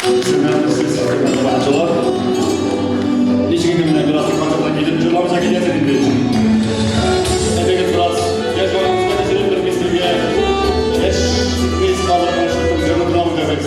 Исәнмесез, хөрмәтле тамашачылар. Ничек инде менә бераз концертка килеп җырламыйча китәсең инде. Әйдәгез бераз яшь вакытыбызга төшереп бер мизгелгә яшь эстраданы җырны тыңлап үтәбез.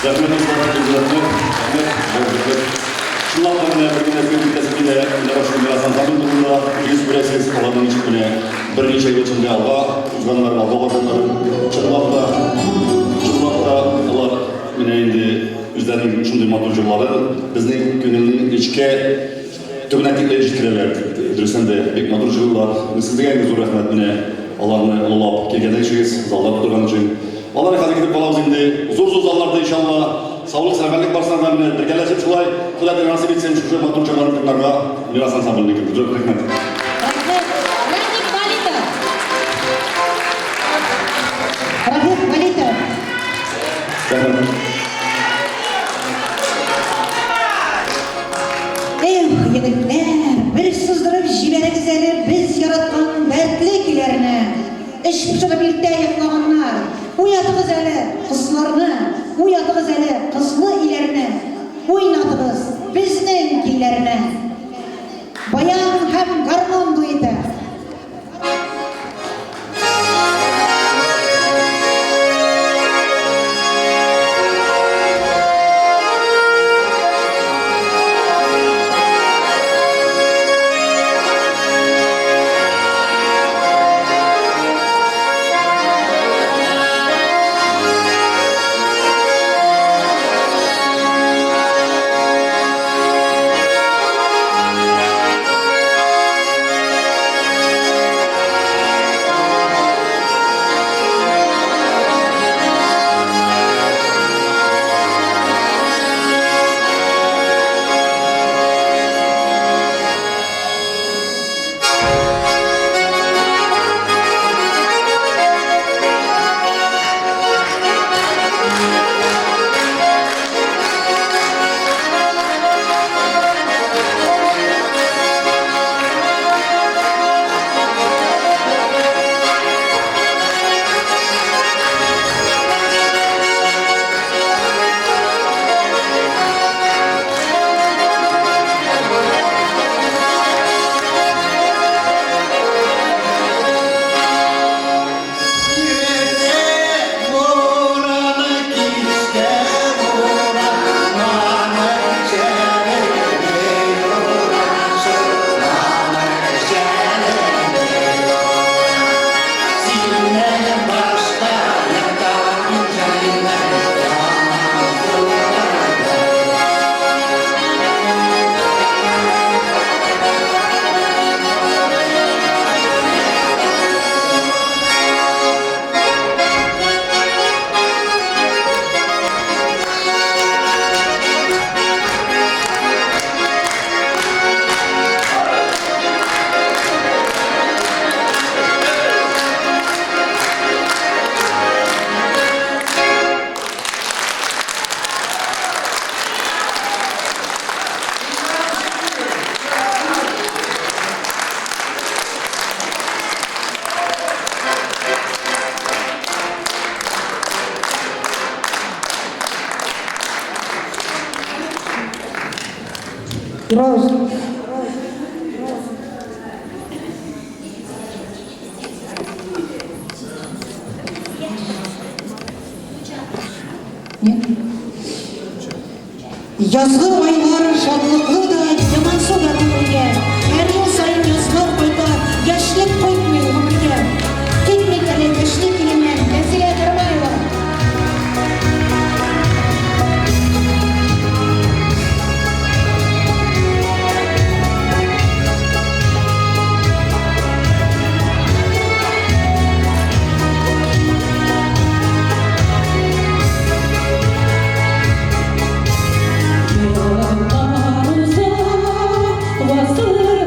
Рәхмәт, дуслар, рәхмәт, рәхмәт, рәхмәт. Чынлап та менә бер генә сүз әйтәсе килә, менә башка Мирас ансамбле турында йөз күрәсез, аларның ничек менә берничә ел эчендә алга узганнарын, алга барганнарын. Чынлап та, чынлап та алар менә инде үзләренең шундый матур җырларын безнең күңелнең нечкә төбенә тикле җиткерәләр. Дөрестән дә, бик матур җырлыйлар. Сезгә инде зур рәхмәт менә аларны олылап килгәнегез, залда тутырган өчен. Алары хәзер көтеп калабыз инде. Зур-зур залларда иншалла. Саулык, сәламәтлек барсына да менә бергәләшеп шулай Ходай Тәгалә насыйп итсен шушы матур җырларны тыңларга Мирас ансамбленекен. Зур рәхмәт. Рәхмәт. Радик Валитов. Рафик Валитов. Рәхмәт. Эх, егетләр, бер сыздырып җибәрегез әле без яраткан дәртле көйләрне. Эч пошырып иртә йоклаганнар. Уятыгыз әле кызларны, Уятыгыз әле кызлы өйләрне, Уйнатыгыз безнең көйләрне. Баян һәм гармун дуэты. Роз. Нет. Язгы айлар шатлыклы да, ямансу да күңелгә. Һәр ел саен язлар кайта, яшьлек кайтмый гомергә. Китмик әле яшьлек иленнән, Тәнзилә Кармаева. Еллар уза, гасырлар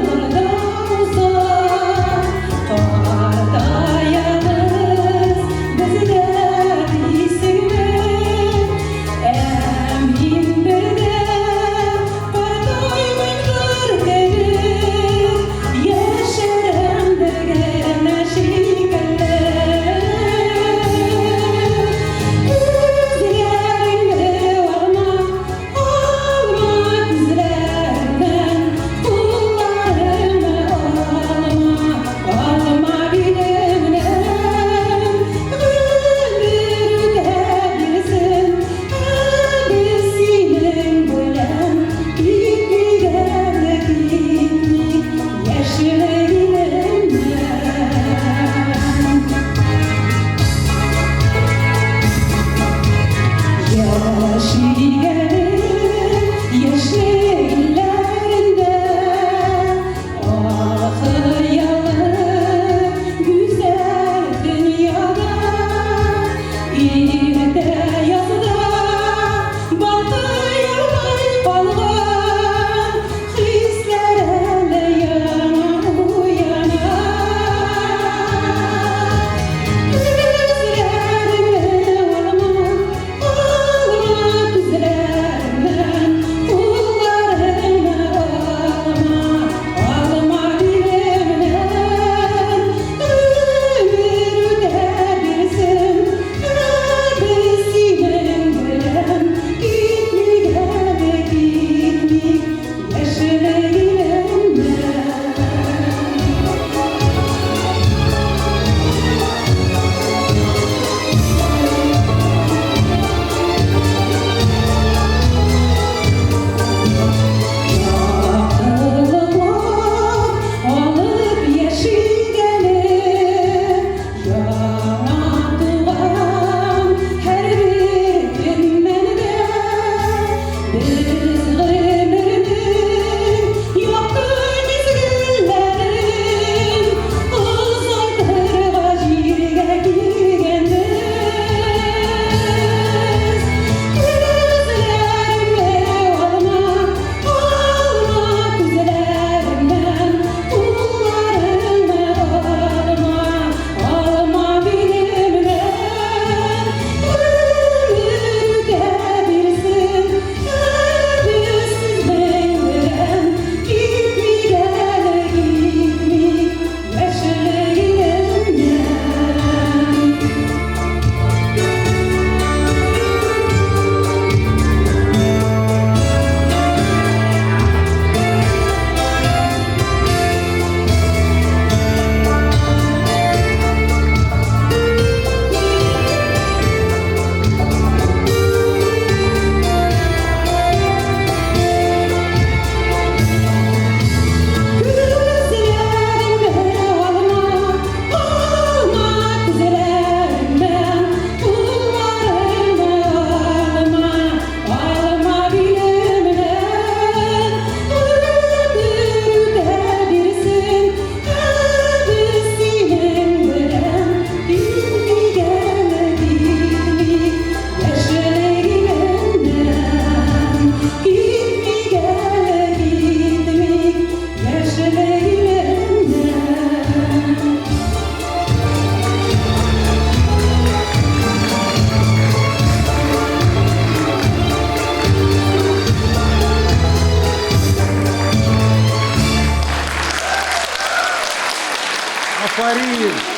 Афәрин!